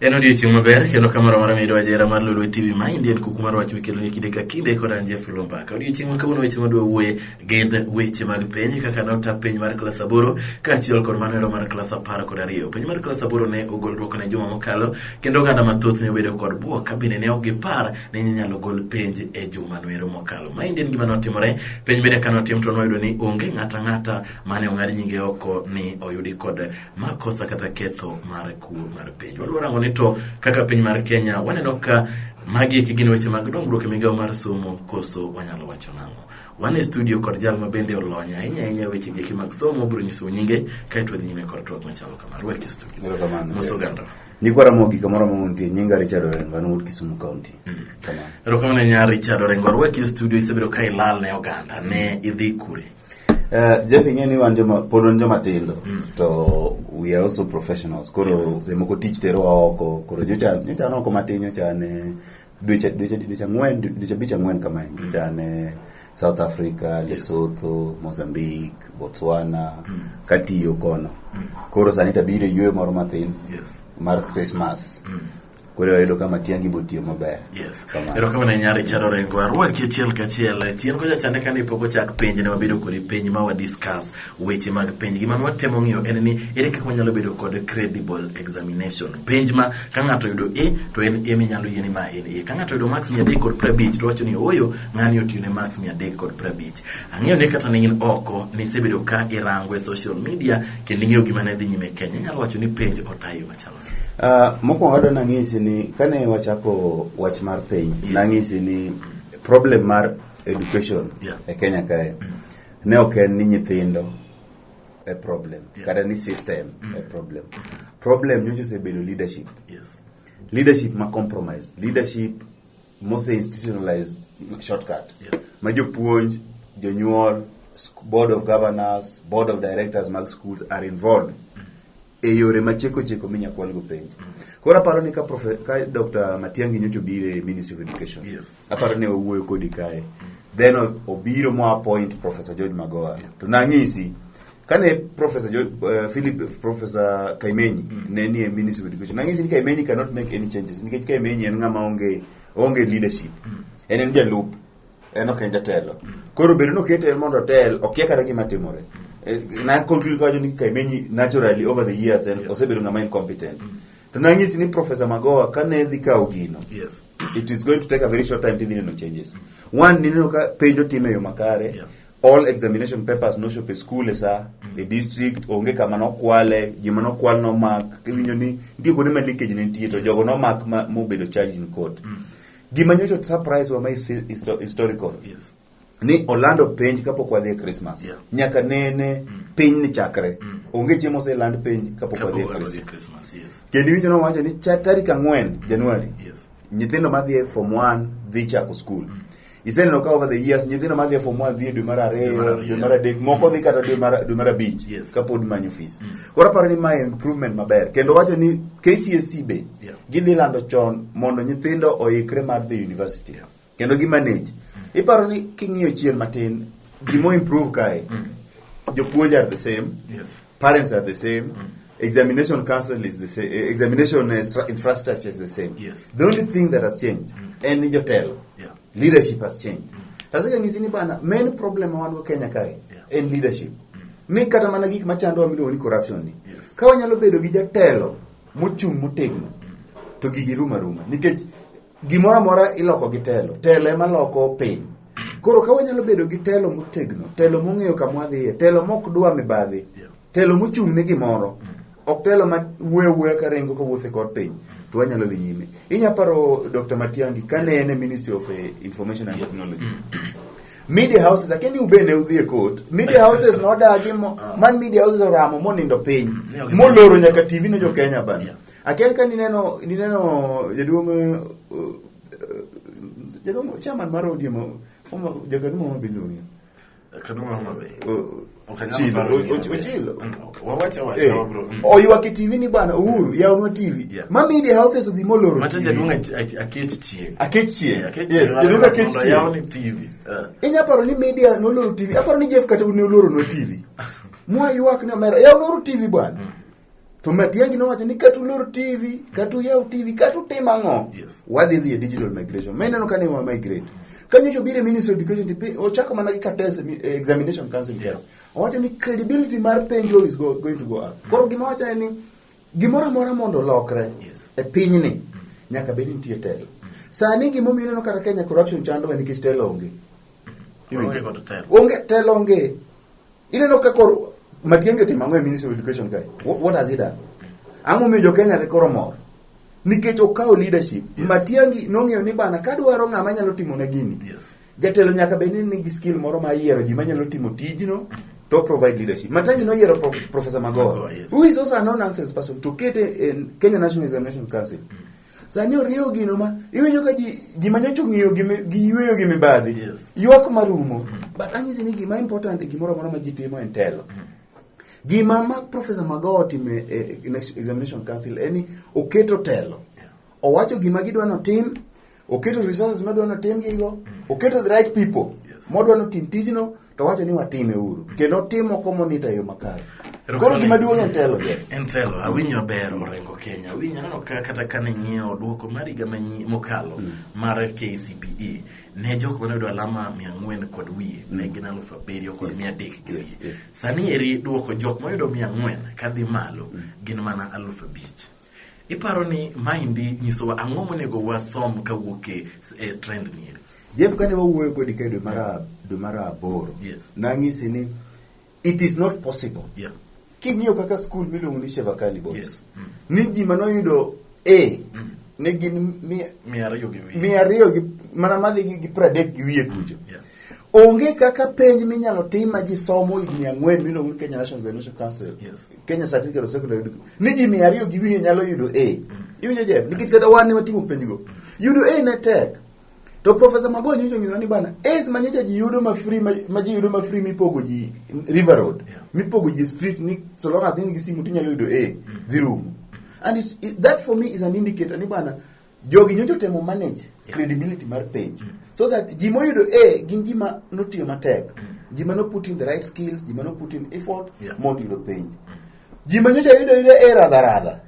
En odiechieng' maber kendo kamoro amora miyudo ajera mar Lolwe TV ma endi en kuku mar wach mikelo ni kinde ka kinde kod an Jeff Lumbaka. Odiechieng' ma kawuono weche madwa wuoye gin weche mag penj kaka nota penj mar klas aboro kaachiel kod mano ero mar klas 12. Penj mar klas aboro ne ogol dwoko ne juma mokalo kendo oganda mathoth ne obedo kod bwok ka bende ne ok gipar ni inyalo gol penj e juma no ero mokalo. Ma endi en gima notimore. Penj bende ka notim to noyudo ni onge ng'ato ang'ata mane ong'ad nyinge oko ni oyudi kod makosa kata ketho mar kuo mar penj. Wadwa rango ni to kaka piny mar Kenya waneno ka magi eki gin weche mag dongruok e migawo mar somo koso wanyalo wacho nang'o. Wan e studio kod jal ma bende olony ahinya ahinya e weche gi eki mag somo obiro nyisou nyinge kaeto wadhi nyime kod twak machalo kama. Rwaki e studio. Erokamano. Mos oganda. Nyikwa Ramogi kamoro amora muntie, nyinga Richard Orengo, an wuod Kisumu County. Kamano. Erokamano ahinya Richard Orengo. Arwaki e studio isebedo ka ilal ne oganda. Ne idhi kure? Jeff ing'e ni wan joma pod wan joma tindo to we are also professionals koro yes. Seche moko tich terowa oko koro nyocha nyocha an oko matin nyocha an e dweche dweche dweche ang'wen dweche abich ang'wen kamae nyocha an e South Africa, Lesotho, Mozambique, Botswana katiyo kono koro sani tabiro e yueyo moro mathin mar Christmas koro wayudo ka Matiang'i botiyo maber. Yes. Kamano. Erokamano ahinya Richard Orengo. Arwaki achiel kachiel. Chien kocha chande kane pok ochak penj ne wabedo kodi piny ma wa discuss weche mag penj. Gima ne watemo ng'iyo en ni ere kaka wanyalo bedo kod credible examination. Penj ma ka ng'ato oyudo A to en A minyalo yie ni ma en A. Ka ng'ato oyudo marks 350 to wacho ni ooyo ng'ani otiyo ne marks 350. Ang'eyo ni kata ne in oko nisebedo ka irango e social media kendo ing'eyo gima ne dhi nyime e Kenya. Inyalo wacho ni penj otayo machalo nade? Mokwongo adwa nang'isi ni kane wachako wach mar penj nang'isi ni problem mar education e Kenya kae ne ok en ni nyithindo e problem kata ni system e problem. Problem nyocha osebedo leadership. Leadership ma compromise, leadership mose institutionalized shortcut ma jopuonj, jonyuol, board of governors, board of directors mag schools are involved e yore macheko cheko minya kwalgo penj. Koro aparo ni ka, profe, ka Dr. Matiang'i nyocha obiro e Ministry of Education, aparo ni wawuoyo kodi kae. Then obiro mo appoint Professor George Magoha. To nang'isi kane Professor George, Philip Professor Kaimenyi ne nie Ministry of Education. Nang'isi ni Kaimenyi cannot make any changes nikech Kaimenyi en ng'ama onge onge leadership. En jalup en ok en jatelo. Koro bedo nokete en mondo otel, okia kata gima timore. Na conclude kawacho ni Kaimenyi naturally over the years en osebedo ng'ama incompetent. To nang'isi ni Professor Magoha kane dhi kawo gino, it is going to take a very short time tidhi neno changes. One, nineno ka penj otim e yo makare. All examination papers nochopo e school e sa, e district, onge kama nokwale, gima nokwal nomak, iwinjo ni nitie kuonde ma leakage ne nitie to jogo nomak ma mobedo charged in court. Gima nyocha surprise wa ma is historical. Ni olando penj kapok wadhi e Christmas. Nyaka nene piny ni chakre. Onge chieng' moseland penj kapok wadhi e Kapok wadhi e Christmas. Christmas, yes. Kendo iwinjo nowacho ni tarik 4 Januari. Nyithindo madhi e form 1 dhi chako school. Iseneno ka over the years nyithindo madhi e form 1 dhi e dwe mar 2, dwe mar 3, moko dhi kata dwe mar 5 kapod manyo fees. Koro aparo ni mae improvement maber. Kendo wacho ni KCSE be gidhi lando chon mondo nyithindo oikre mar dhi university. Kendo gi manage. Iparo ni king'iyo chien matin gimo improve kae. Jopuonj are the same. Parents are the same. Examination council is the same. Examination infrastructure is the same. The only thing that has changed en ni jotelo. Leadership has changed. Sasa kang'isi ni bana main problem ma wan go Kenya kae en leadership. Ni kata mana gik machandowa miluongo ni corruption ni. Ka wanyalo bedo gi jatelo mochung' motegno to gigi rumo aruma nikech gimoro amora iloko gi telo. Telo ema loko piny. Koro ka wanyalo bedo gi telo motegno, telo mong'eyo kama wadhiye, telo mok dwa mibadhi, telo mochung' ne gimoro, ok telo ma wuoyo awuoya ka ringo ka wuotho e kor piny, to wanyalo dhi nyime. Inya paro Dr. Matiang'i kane en e Ministry of Information and Technology. Media houses, akia ni ube ne udhi e court, media houses nodagi mo, man media houses oramo monindo piny, moloro nyaka TV ne jo Kenya bana. Akia ka nineno jaduong' chairman mar ODM, Jakanuma Homa Bay iluonge. Kanuma Homa Bay. Ok anyal Ochilo, paro nyinge maber. Ochilo. Wawache awacha, wabro. Oywak e TV ni bana Uhuru, yawnwa TV. Ma media houses odhi moloro Macha TV. jaduong' Akech Chieng'. Akech Chieng'. Akech Yes, Chieng' jaduong' Akech mondo Chieng'. yawni TV. Inya paro ni media noloro TV. Aparo ni Jeff kata ne oloronwa TV. Mwa ywak ni omera, yawnwa TV bwana. To Matiang'i nowacho ni kata ulor TV, kata uyaw TV, kata utim ang'o, wadhi dhi e digital migration. Ma ineno ka ne wa migrate. Ka nyocha obiro e Ministry of Education, ochako mana gi Kates Examination Council kae. Owacho ni credibility mar penjo is going to go up. Koro gima wacho en ni gimoro amora mondo olokre e pinyni, nyaka bed ni nitie telo. Sani gimomiyo ineno kata Kenya corruption chandowa nikech telo onge. Onge kod telo. Onge telo onge. Ineno ka koro Matiang'i otimo ang'o e Ministry of Education kae? What has he done? Ang'o momiyo jo Kenya te koro mor? Nikech okawo leadership. Matiang'i nong'eyo ni bana kadwaro ng'ama nyalo timo na gini. Jatelo nyaka bed ni nigi skill moro mar yiero ji manyalo timo tijno to provide leadership. Matiang'i noyiero Professor Magoha, Magoha, yes. who is also a no-nonsense person, to kete in Kenya National Examination Council. Sani oriewo gino ma iwinjo ka ji manyocha ong'iyo gi yueyo gi mibadhi. Ywak marumo. But anyisi ni gima important e gimoro amora ma ji timo en telo. Gima ma Professor Magoha otimo e Examination Council en ni oketo telo. Owacho gima gidwa notim, oketo resources madwa notim gigo, oketo the right people modwa notim tijno, to wacho ni watime uru. Kendo otimo komonita e yo makare. Koro gima duong' en telo, Jeff. En telo, awinjo maber Orengo Kenya. Awinjo aneno ka kata kane ng'iyo duoko mar higa mokalo mar KCPE, ne jok mane oyudo alama mia ang'wen kod wiye, ne gin alufu abiriyo kod mia adek gi wiye. Sani eri duoko jok moyudo mia ang'wen kadhi malo gin mana alufu abich. Iparo ni maendi nyisowa ang'o monego wasom kawuok e trend ni eri? Jeff, kane wawuoyo kodi ka dwe mar aboro, nang'isi ni it is not possible. King'iyo kaka school miluongo ni Chavakali Boys, ni ji manoyudo A, ne gin Mia ariyo gi wiye. mia ariyo gi, mana madhi gi pradek gi wiye kucho. Onge kaka penj minyalo tim ma ji somo higni ang'wen miluongo ni Kenya National Examination Council, Kenya Certificate of Secondary Education, ni ji mia ariyo gi wiye nyalo yudo A. Iwinjo Jeff? Nikech kata wan ne watimo penjgo. Yudo A ne tek. To Professor Magoha nyocha onyiso ni bana, A's ma nyocha ji yudo ma free, ma ji yudo ma free mipogo ji River Road, mipogo ji street ni so long as in gi simu tinyalo yudo A, dhi rumo. And that for me is an indicator ni bana, jogi nyocha otemo manage credibility mar penj. So that ji moyudo A gin ji ma notiyo matek. Ji ma no put in the right skills, ji ma no put in effort mondo yudo penj. Ji ma nyocha yudo yudo A radha radha,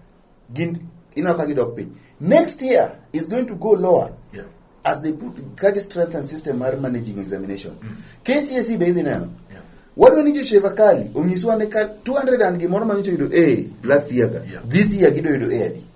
gin ineno ka gidok piny. Next year is going to go lower. As they put kagi strengthen system mar managing examination. KCSE be idhi neno. Wadwa ni jo Chavakali onyiswa ne ka 200 and gimoro ma nyocha yudo A last year ka. This year gidwa yudo A adi.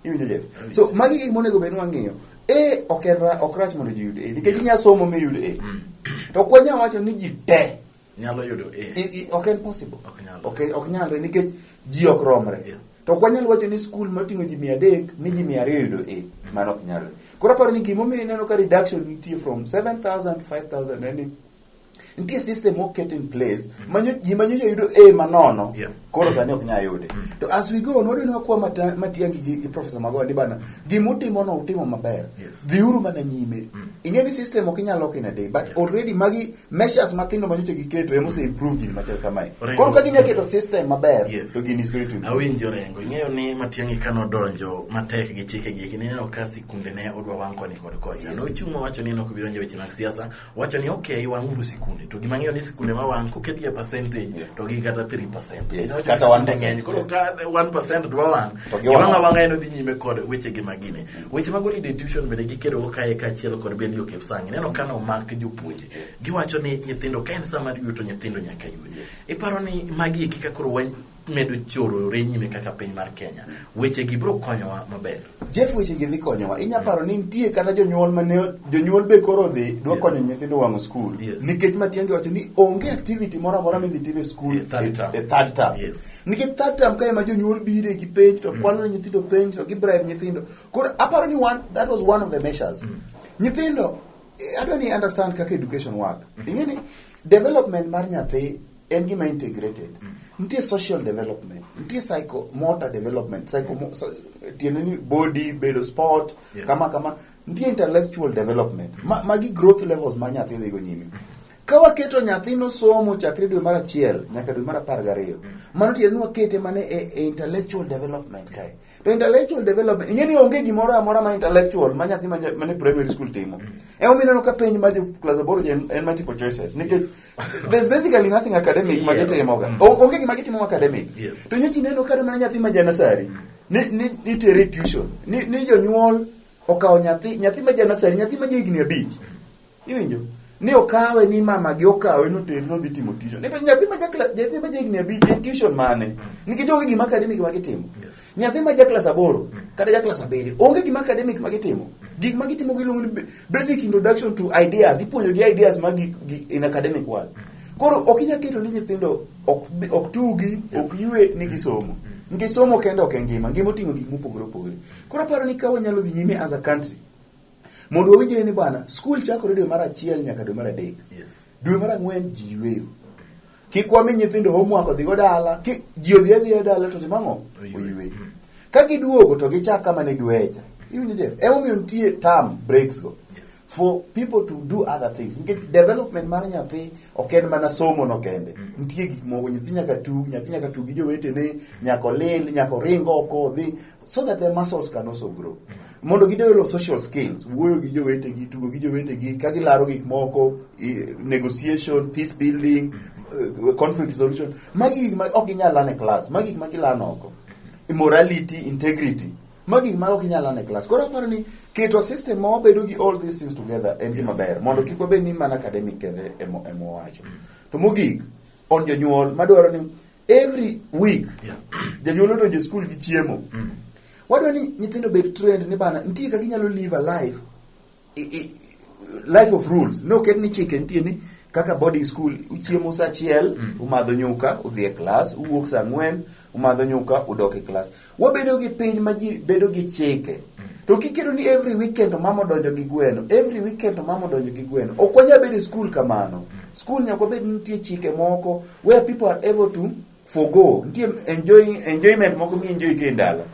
Iwinjo Jeff? So magi gik monego bed ni wang'iyo. A ok en ok rach mondo ji yud A nikech inya somo mi yud A. To ok wanyal wacho ni ji te nyalo yudo A. Ok en possible. Ok nyalre. Ok nyalre nikech ji ok romre. To ok wanyal wacho ni skul moting'o ji mia adek ni ji mia ariyo yudo A. Mano ok nyalre. Koro aparo ni gimomiyo ineno ka reduction nitie from 7,000 to 5,000 en ni nitie system moket in place ma ji ma nyocha yudo A manono koro sani ok nyal yude. To as we go on, wadwa ni wakwa Matiang'i gi Professor Magoha ni bana, gimutimo no utimo maber. Dhiuru mana nyime. Ing'e ni system ok inyal loko in a day, but already magi measures mathindo ma nyocha giketo ema ose improve gini machal kamae. Orengo. Koro ka ginya keto system maber, to gini is going to improve. Awinjo Orengo, ing'eyo ni Matiang'i kanodonjo matek gi chike gi eki, nineno ka sikunde ne odwa wang' koni kod kocha. Nochung' owacho ni en ok obi donjo e weche mag siasa, owacho ni okay, wang'uru sikunde. To gima ang'eyo ni sikunde ma wang' koket gi e percentage, to gi kata 3%. Owacho ni Kata sikunde 1%. ng'eny. Koro ka 1% dwa wang', To gi giwang' wang'. awang'a en odhi nyime kod weche gi magine. Weche mag holiday tuition bende gikedo go kae kaachiel kod Belio Kipsang'. Ineno ka nomak jopuonje. Giwacho ni nyithindo ka en sama mar yuto nyithindo nyaka ywe. Iparo ni magi eki ka koro wamedo chorore nyime kaka piny mar Kenya, weche gi biro konyowa maber. Jeff, weche gi dhi konyowa. Inya paro ni nitie kata jonyuol mane jonyuol be koro dhi dwa konyo nyithindo wang'o skul. Nikech Matiang'i wacho ni onge activity moro amora midhi tim e skul E third term. e third term. Nikech third term kae ma jonyuol bire gi penj to kwalo ne nyithindo penj to gi bribe nyithindo. Koro aparo ni that was one of the measures. Nyithindo, adwa ni understand kaka education work. Ing'e ni development mar nyathi en gima integrated. Nitie social development, nitie psychomotor development, tiende ni body, bedo sport, kama kama, nitie intellectual development. Magi growth levels ma nyathi dhigo nyime. Ka waketo nyathino somo chakre dwe mar achiel nyaka dwe mar 12, mano tiende ni wakete mana e intellectual development kae. To intellectual development, ing'e ni onge gimoro amora ma intellectual ma nyathi mane primary school timo. Emomiyo ineno ka penj mar jo class 8 en multiple choices nikech there's basically nothing academic ma gitimo ga. Onge gima gitimo academic. To nyocha ineno kata mana nyathi ma ja nursery ni nitere tuition ni jonyuol okawo nyathi ma ja nursery, nyathi ma ja higni 5. Iwinjo? Ni okawe ni mama gi okawe noter nodhi timo tuition. Ni nyathi ma ja nyathi ma ja higni 5 en tuition mane? Nikech onge gima academic ma gitimo. Nyathi ma ja class 8 kata ja class 7 onge gima academic ma gitimo. Gik ma gitimo giluongo ni basic introduction to ideas. Ipuonjo gi ideas ma gi in academic world. Koro ok inyal keto ni nyithindo ok tugi, ok ywe ni gisomo. Nikech somo kende ok en ngima. Ngima oting'o gik mopogore opogore. Koro aparo ni ka wanyalo dhi nyime as a country, mondo wawinjre ni bwana, skul chakore dwe mar 1 nyaka dwe mar 3. Dwe mar 4 ji yweyo. Kik wami nyithindo homework odhi go dala. Ji odhi adhiya dala to timo ang'o? Oywe. Ka giduogo to gichak kama ne giwecha. Iwinjo Jeff? Emomiyo nitie term breaks go. For people to do other things. Nikech development mar nyathi ok en mana somo no kende. Nitie gik moko, nyathi nyaka tug, nyathi nyaka tug gi jowetene, nyaka olil, nyaka oring oko, odhi, so that their muscles can also grow. Mondo gi develop social skills, wuoyo gi jowetegi, tugo gi jowetegi, ka gilaro gik moko, negotiation, peace building, conflict resolution. Magi gik ma ok ginyal learn e class, magi gik ma gilearn oko. Morality, integrity. Magi gik ma ok inyal learn e class. Koro aparo ni keto system ma wabedo gi all these things together en gima ber. Mondo kik wabed ni mana academic kende emo wacho. To mogik, on jonyuol madwaro ni every week janyuol odonjo e school gi chiemo. Wadwaro ni nyithindo obed trained ni bana nitie kaka inyalo live a life, life of rules. No ket ni chike nitie ni kaka boarding school uchiemo saa 1, umadho nyuka, udhi e class, uwuok saa 4, umadho nyuka, udok e class. Wabedo gi piny ma ji bedo gi chike. To kiketo ni every weekend to mama odonjo gi gweno, every weekend to mama odonjo gi gweno. Ok wanyal bedo e school kamano. School nyaka wabed ni nitie chike moko where people are able to forgo. Nitie enjoyment moko mi enjoy ka e ndala.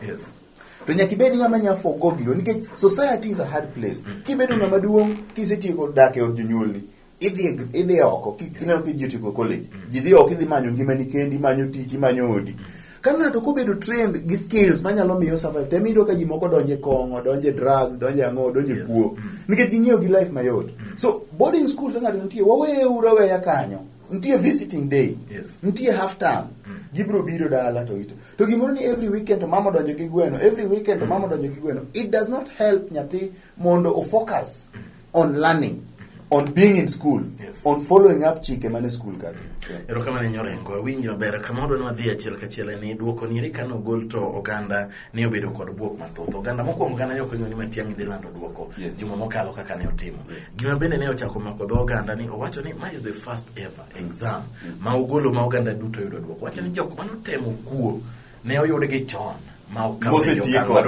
To nyaka ibed ng'ama nya forgo gigo nikech society is a hard place. Kibedo ng'ama duong' kisetieko dak e od jonyuolni, idhi oko, ineno ka ji otieko college. Ji dhi oko idhi manyo ngimani kendi, imanyo tich, imanyo odi. Ka ng'ato kobedo trained gi skills manyalo miyo survive, tem iyudo ka ji moko donje kong'o, donje drugs, donje ang'o, donje kuo. Nikech ging'iyo gi life mayot. So boarding school ka ng'ato nitie, waweye uru aweya kanyo. Nitie visiting day. Nitie half term. Gibiro biro dala to ito. To gimoro ni every weekend to mama odonjo gi gweno, every weekend to mama odonjo gi gweno. It does not help nyathi mondo o focus on learning, on being in school, on following up chike mane school kacha. Erokamano Nyorengo, awinji maber. Kama wadwa ni wadhi achiel kachiel en ni duoko ni eri kane ogol to oganda ne obedo kod buok mathoth. Oganda mokwongo oganda ne ok ong'eyo ni Matiang'i dhi lando duoko juma mokalo kaka ne otimo. Gima bende ne ochako mako dho oganda ni owacho ni ma is the first ever exam ma ogolo ma oganda duto yudo duoko. Owacho ni jok manotemo kuo ne oyudgi chon ma okawo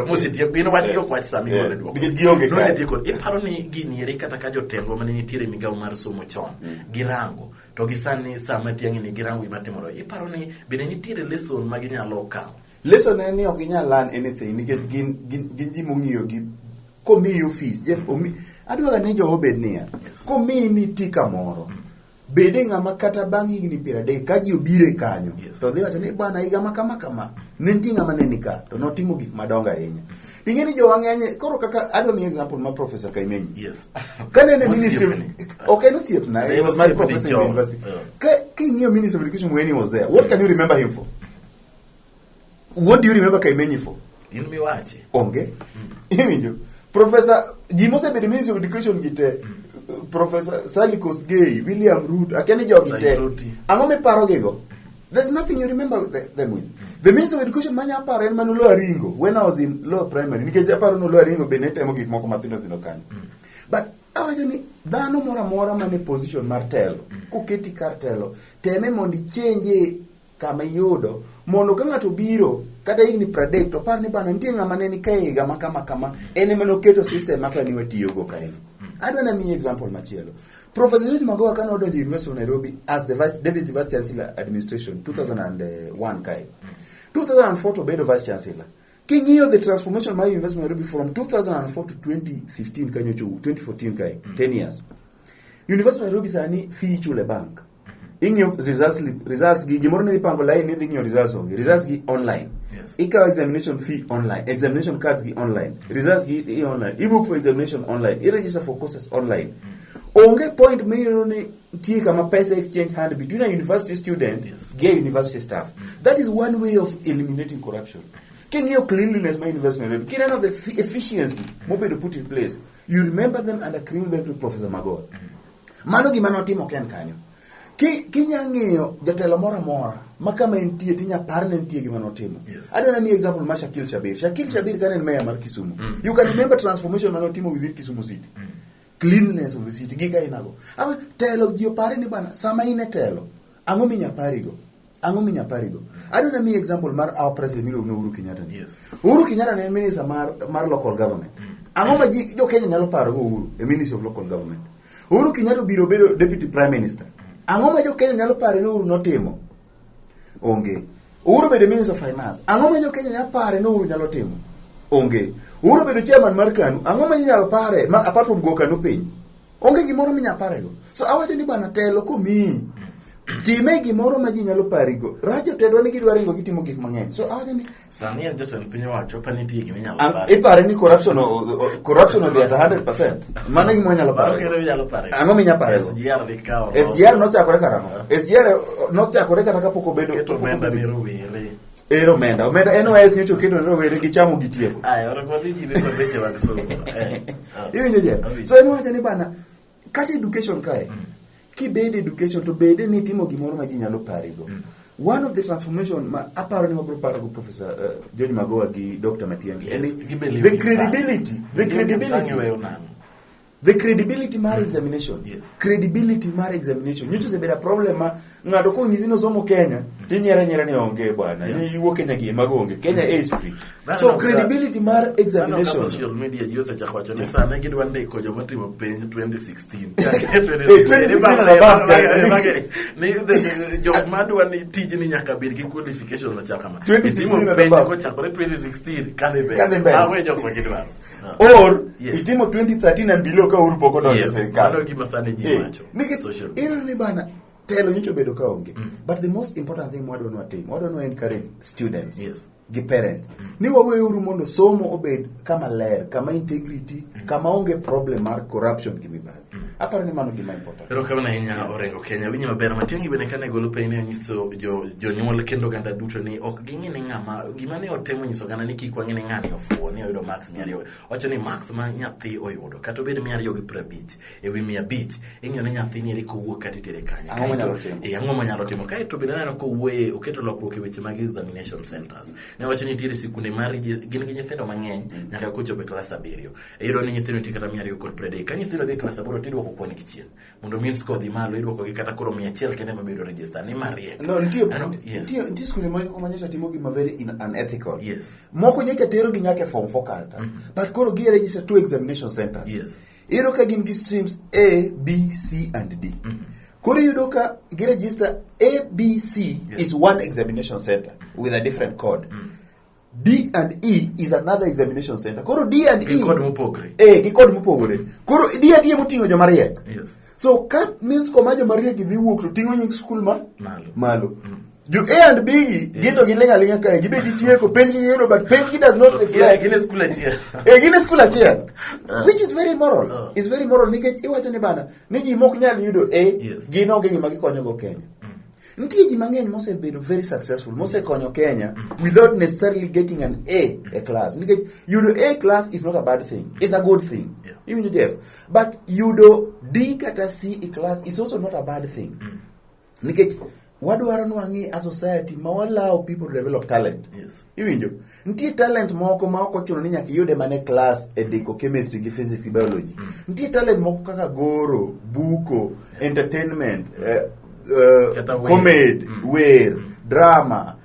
Mosetieko. Gin wach gi ok wach sama igole duoko. Nikech gionge kae. Nosetieko. Iparo ni gini eri kata ka jotendwa mane nitiere e migawo mar somo chon girango to gi sani sama Matiang'i ni girango gima timore. Iparo ni bende nitiere lesson ma ginyalo kawo? Lesson en ni ok ginyal learn anything nikech gin ji mong'iyo gi komiyi office. Jeff, adwa ni jowa obed niya. Komiyi ni ti kamoro. Bede ng'ama kata bang' higni 30 ka ji obiro e kanyo to dhi wacho ni bwana higa ma kama kama ne nitie ng'ama ne ni ka to notimo gik madongo ahinya. Ting'e ni jowa ng'eny koro kaka adwa miyi example ma Professor Kaimenyi. Kane en e ministry ok en osiepna, he was my professor in the university. Ka king'iyo Ministry of Education when he was there, what can you remember him for? What do you remember Kaimenyi for? In miwache. Onge. Iwinjo? Professor, ji mosebedo Ministry of Education gi te, Professor Sally Kosgei, William Ruto, akia ni jogi te. Saitoti. Ang'o miparo gigo? There's nothing you remember them with. The Ministry of Education manya aparo en mana Oloo Aringo when I was in lower primary. Nikech aparo ni Oloo Aringo be ne temo gik moko mathindo thindo kanyo. But awacho ni dhano moro amora man e position mar telo, koketi kar telo, teme mondo ichange kama iyudo mondo ka ng'ato biro kata higni 30 to par ni bana nitie ng'ama ne ni kae higa ma kama kama, en ema noketo system ma sani watiyogo kae. Adwa na miyi example machielo. Professor George Magoha kane odonjo University of Nairobi as the Vice, Deputy Vice Chancellor Administration 2001 kae. 2004 to obedo Vice Chancellor. King'iyo the transformation mar University of Nairobi from 2004 to 2015 kanyo chopo 2014 kae, 10 years. University of Nairobi sani fee ichulo e bank. Ing'iyo results slip, results gi gimoro ni ipango line ni idhi ng'iyo results onge. Results gi online. Yes. Ikawo examination fee online, examination cards gi online, results gi i online, i-book for examination online, i-register for courses online. Onge point miyudo ni nitie kama pesa exchange hand between a university student Yes. gi a university staff. That is one way of eliminating corruption. King'iyo cleanliness ma university Nairobi, kineno the efficiency mobedo put in place, you remember them and accrue them to Professor Magoha. Mano gima notimo ken kanyo. Kinya ng'iyo jatelo moro amora ma kama entie tinya par ne nitie gima notimo. Yes. Adwa namiyi example mar Shakil Shabir. Shakil Shabir kane en mayor mar Kisumu. You can remember transformation mane otimo within Kisumu city. Cleanliness of the city gik ainago. Ama telo ji opare ni bana sama in e telo ang'o minya parigo? Ang'o minya parigo? Adwa namiyi example mar our president miluongo ni Uhuru Kenyatta ni. Yes. Uhuru Kenyatta ne en minister mar local government. Ang'o ma ji jo Kenya nyalo paro go Uhuru e ministry of local government? Uhuru Kenyatta obiro bedo deputy prime minister. Ang'o ma jo Kenya nyalo pare ni Uhuru notimo? Onge. Uhuru bedo minister of finance. Ang'o ma jo Kenya nyalo pare ni Uhuru nyalo timo? Onge. Uhuru bedo chairman mar KANU. Ang'o ma inyalo pare ma apart from go KANU piny? Onge gimoro minyalo parego. So awacho ni bana telo komiyi time gimoro ma ji nyalo parigo. Rach jotendwa ni gidwa ringo gitimo gik mang'eny. So awacho ni Sani en jatend piny owacho pa nitie gima inyalo pare. Ipare ni corruption odhi at 100%. Mano e gima wanyalo Mano paro. kende minyalo pare. Ang'o minya parego? SGR dhi kawo. SGR nochakore karang'o? SGR nochakore kata kapok obedo Keto kapok omenda obedo- ne rowere. Ero omenda. Omenda NYS nyocha oketo ne rowere gichamo gitieko. Aya, oreko wadhi nyime kod weche mag somo. Iwinjo Jeff? Awinjo. So ema wacho ni bana kata education kae kibede education to bede ni itimo gimoro ma ji nyalo parigo. One of the transformation ma aparo ni wabro parogo Professor George Magoha gi Dr. Matiang'i en Yes, ni gibelieve the in science. credibility, the Gibelieve in credibility science iweyo nang'o? The credibility mar examination. Yes. Credibility mar examination. Nyocha osebedo a problem ma ng'ato konyisi ni osomo Kenya, tinyiero anyiera ni onge bwana, Yeah. ni iwuok Kenya gi mago onge. Kenya A is free. Mano So ka- credibility mar Mano ka examination. social media ji osechako wacho ni sani gidwa ndiko joma timo penj 2016. Eh, 2016 and above, Ni ni jok madwa ni tijni nyaka bed gi qualification machal kama. 2016 Itimo and penj above. kochakore 2016 kadhi mbele. Kadhi mbele. Awe jok ma gidwaro. Or Yes. itimo 2013 and below ka Uhuru pok odonjo e Yes, sirkal. mano gima sani ji Eh, wacho. nikech Social media. ineno ni bana telo nyocha obedo ka onge. But the most important thing mwadwa ni watim, wadwa ni wa encourage students Yes. gi parents ni waweuru mondo somo obed kama ler, kama integrity, kama onge problem mar corruption gi mibadhi. Aparo ni mano gima important. Erokamano ahinya Orengo Kenya. Winyo maber Matiang'i bende kane golo penj ne onyiso jonyuol kendo oganda duto ni ok ging'i ni ng'ama gima ne otemo nyiso oganda ni kik wang'i ni ng'ani ofuwo ni oyudo marks 200. Wacho ni marks ma nyathi oyudo kata obed 250 ewi 500 ing'iyo ni nyathi ni eri kowuok kata itere kanye. Ang'o monyalo timo? Ang'o monyalo timo? Kaeto bende aneno kowuoye oketo lokruok e weche mag examination centers. Ne wacho ni nitiere sikunde mar gin gi nyithindo mang'eny nyaka kochopo e klas 7. Iyudo ni nyithindo nitie kata 230. Ka nyithindo dhi e klas 8 tidwoko kwan gi chien. Mondo mean score dhi malo idwoko gi kata koro 100 kende mabedo register ni mariek. No, nitie Aneno- yes. nitie skunde moko ma nyocha timo gima very unethical. Yes. Moko nyocha tero gi nyaka e form 4 kata. But koro gi register 2 examination centers. Yes. Iyudo ka gin gi streams A, B, C and D. Koro iyudo ka gi register A, B, C Yes. is one examination center with a different code. D and E is another examination center. Koro D and Gi E code mopogre. Gi code mopogore. Koro D and E moting'o joma riek. Yes. So ka means koma joma riek dhi wuok to ting'o nying skul ma Malo. malo. Jo A and B gi gin to giling' aling'a kae gibe gitieko penj gi giyudo but penj gi does not reflect. Gin e skul achiel. Gin e skul achiel. Which is very moral. It's very moral nikech iwacho ni bana ni ji mok nyal yudo A Yes. gin onge gima gikonyogo Kenya. Nitie ji mang'eny mosebedo very successful mosekonyo Kenya without necessarily getting an A e class. Nikech yudo A class is not a bad thing. It's a good thing. Yeah. Iwinjo Jeff? But yudo D kata C e class is also not a bad thing. Nikech wadwaro ni wang'i a society ma wallow people to develop talent. Yes. Iwinjo? Nitie talent moko ma ok ochuno ni nyaka iyude mana e class e ndiko chemistry gi physics gi biology. Nitie talent moko kaka goro, buko, entertainment, Kata wer. comedy, wer, drama,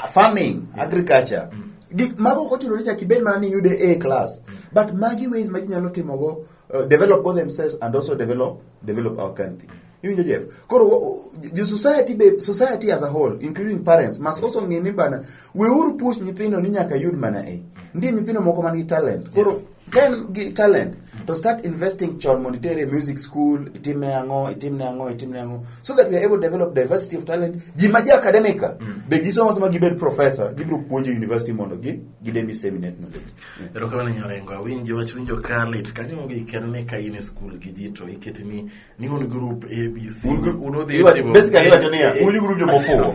farming, agriculture. Gik mago ok ochuno ni nyaka ibed mana ni iyude A class. But magi ways ma ji nyalo timogo, develop go themselves and also develop our country. Iwinjo Jeff? Koro the society be, society as a whole including parents must also ng'e ni bana weuru push nyithindo ni nyaka yud mana A. Nitie nyithindo moko man gi talent. Koro Yes. ka en gi talent To start investing chon mondo itere e music school, itimne ang'o, itimne ang'o, itimne ang'o, so that we are able to develop diversity of talent. Ji ma ji academic be gisomo asoma gibed professor, gibiro puonjo e university mondo gi disseminate knowledge. Yeah. Erokamano Nyarengo, awinjo wach winjo ka lit kanyo mogik en ni ka in e school gi ji to iketi ni un group A, B, C. Un group- un udhi timo basically penj. iwacho niya, un group jomofuwo.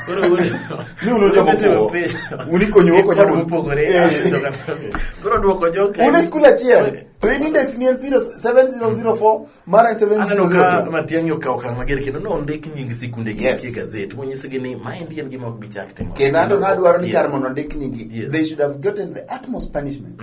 Koro un Ni un joma udhi timo ofuwo. penj. Un ikonyo- Gi kod okonyo- mopogore. Asto kata- Koro duoko joka Un e school achiel to in index ni en 7004 mara en Aneno ka 7002. Matiang'i okawo okang' mager kendo nondik nying sikunde gi Yes. e gazet monyisgi ni maendi en gima ok bi chak timore. Kendo anto nadwaro ni kar Yes. mondo ondik nyingi, Yes. they should have gotten the utmost punishment.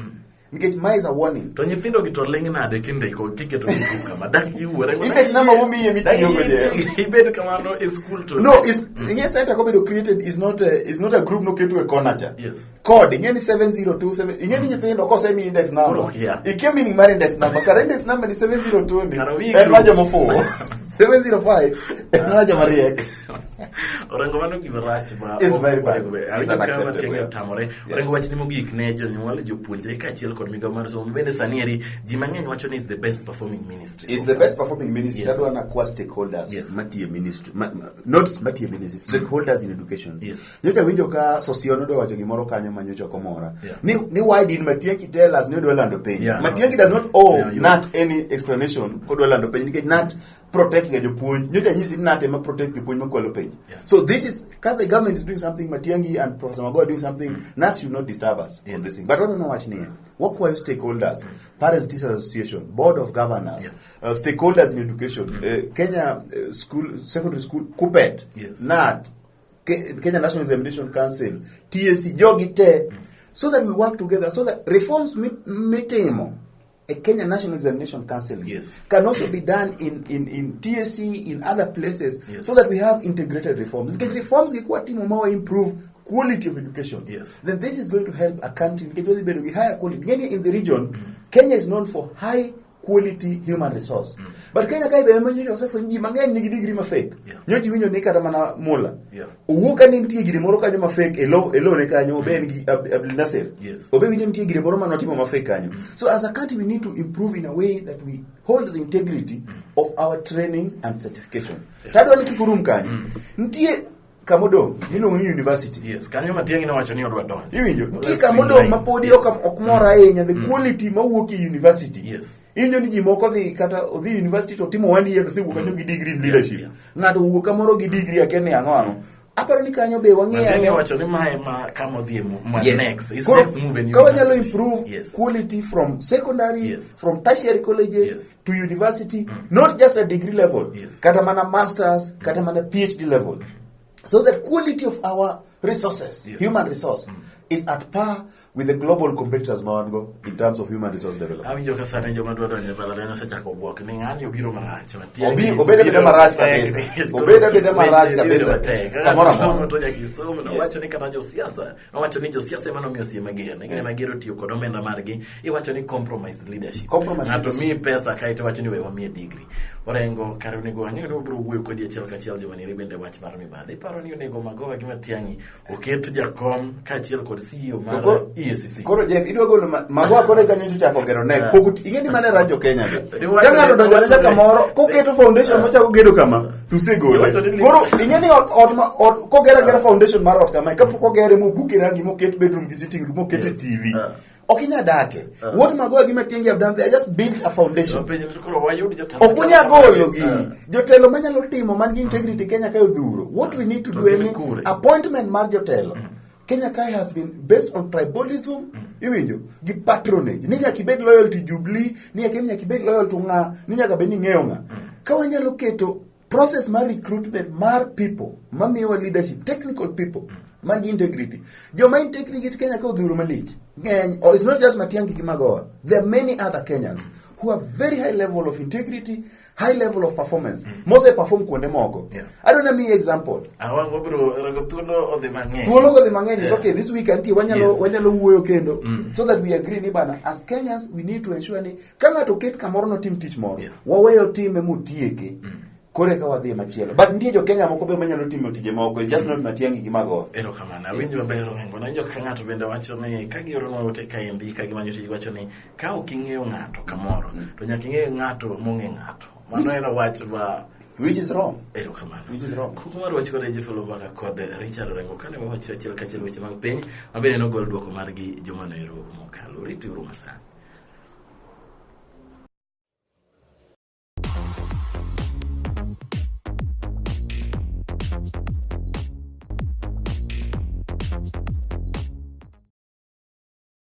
Nikech ma is a warning. To nyithindo gi to ling' nade kindiko kiketo gi group kama dak giwuore. Index number momiyi emitiyogo, Jeff. Ibed kamano e school to. No, is ing'e center kobedo created is not a group noketu e corner cha. Yes. Code ing'e ni 7027, ing'e ni nyithindo kosemi index number. Koro, yeah. Ikia meaning mar index number. Kara index number ni 702 ni. Kara wi En group. mar joma ofuwo. 705 en mar joma riek. Orengo mano gima rach ma It's very bad. onego bed. It's Awinjo ka unacceptable, Matiang'i yeah. otamore. Orengo wach ni mogik ne jonyuol, jopuonjre kaachiel kod migawo mar somo. Bende sani eri ji mang'eny wacho ni is the best performing ministry. Is so the far. best performing ministry. Yes. Adwa nakwa stakeholders matiye ministry, not matiye ministry, stakeholders in education. Nyocha winjo ka Sosiono dwa wacho gimoro kanyo ma nyocha ok omora. Ni why did Matiang'i tell us ni odwa lando penj? Matiang'i does not owe KNUT any explanation kodwa lando penj nikech KNUT protect ga jopuonj. Nyocha nyisi ni KNUT ema protect jopuonj makwalo penj. So this is ka the government is doing something, Matiang'i and Professor Magoha are doing something, KNUT should not disturb us on this thing. But what don't wach niya, wakwayo stakeholders, Parents Teachers Association, Board of Governors, stakeholders in education, Kenya school, secondary school, KUPPET, KNUT, Kenya National Examination Council, TSC, jogi te, so that we work together, so that reforms mitimo a Kenya National Examination Council can also be done in TSC, in other places, so that we have integrated reforms. Because reforms gikwa timo ma improve quality of education. Then this is going to help a country nikech wadhi bedo gi higher quality. Ng'eni in the region, Kenya is known for high quality human resource. But Kenya kae be ema nyocha osefweny ji mang'eny nigi degree ma fake. Nyocha iwinjo ni kata mana Mula. Owuok ka ni nitie gire moro kanyo ma fake e lo ne kanyo obe en gi Abdul Nasser. Obe winjo nitie gire moro manotimo ma fake kanyo. So as a country we need to improve in a way that we hold the integrity of our training and certification. Tadwa ni kik urum kanyo. Nitie kamodong' miluongo ni university. Yes, kanyo Matiang'i nowacho ni odwa donjo. Iwinjo? Nitie Odwa kamodong' ma streamline. podi ok mor ahinya the quality mawuok e university. Iwinjo ni ji moko dhi kata odhi university to timo one year to osewuok kanyo gi degree in leadership. Ng'ato owuok kamoro gi degree akia ni ang'o ang'o. Aparo ni kanyo be wang'i Matiang'i ane. owacho ni mae ma kama odhi e ma next. His Koro, next move en ka wanyalo university. improve quality from secondary, from tertiary colleges to university, not just at degree level, kata mana masters, kata mana PhD level, so that quality of our resources, human resource, is at par with the global competitors ma wan go in terms of human resource development. Awinjo ka sani joma dwa donjo e mbalariany osechako bwok ni ng'ani obiro marach. Matiang'i Obi- obedo abeda obiro marach matek, kabisa. nikech koro Obedo abeda marach weche dhi bedo kabisa. matek. Kamoro amora. Somo to nyaka isom. Nowacho ni kata josiasa, nowacho ni josiasa ema nomiyo sie mager. Ne gin ema gero tiyo kod omenda margi. Iwacho ni compromise leadership. Compromise Ng'ato leadership. miyi pesa kaeto iwacho ni we wamiye degree. Orengo kare onego ang'eyo ni wabiro wuoyo kodi achiel kachiel joma niri bende wach mar mibadhi. Iparo ni onego Magoha gi Matiang'i oket jakom kaachiel kod CEO mar EACC. Koro Jeff, idwa golo Magoha koro eka nyocha ochako gero nek. Pok ing'e ni mane rach jo Kenya be. Iwacho Ka ng'ato ni- donjo adonja iwacho ni- kamoro, koketo foundation mochako gedo kama, to osegole. Iwacho ni- Koro ing'e ni ot ma ot kogero agera foundation mar ot kamae, kapok ogere mobuke rangi moket bedroom gi sitting room moket e TV. Ok inyal dake. What Magoha gi Matiang'i have done, they just built a foundation. Penjo ni koro wayud jotelo Ok unyal machalo golo gi. Jotelo manyalo timo man gi integrity Kenya kae odhuro. What we need to To do en gin ni kure. appointment mar jotelo. Kenya kae has been based on tribalism, iwinjo, gi patronage. Ni nyaka ibed loyal to Jubilee, ni nyaka ibed loyal to ng'a, ni nyaka bed ni ing'eyo ng'a. Ka wanyalo keto process mar recruitment mar people mamiyowa leadership, technical people man gi integrity. Joma integrity Kenya ka odhuro malich. Ng'eny, oh, it's not just Matiang'i gi Magoha. There are many other Kenyans who have very high level of integrity, high level of performance. Mose perform kuonde moko. I don't know me example. Awang wabiro rango thuolo odhi mang'eny. Thuolo kodhi mang'eny is okay. This week antie wanyalo wanyalo wuoyo kendo so that we agree ni bana as Kenyans we need to ensure ni ka ng'ato oket kamoro notim tich moro, waweyo time motieke. Koro eka wadhi e machielo. But nitie jo Kenya moko be manyalo timo tije moko. It's just not Matiang'i gi Magoha. Erokamano, awinjo maber Orengo. Nawinjo ka ng'ato bende wacho ni ka gioronwa ote kaendi ka gimanyo tich wacho ni ka ok ing'eyo ng'ato kamoro to nyaka ing'e ng'ato mong'e ng'ato. Mano en wach ma Which is wrong. Erokamano. Which is wrong. Kuku mar wach kod Jeff Oloo kod Richard Orengo kane wawacho achiel kachiel weche mag piny ma bende nogol duoko margi juma noero mokalo. Rituru masani.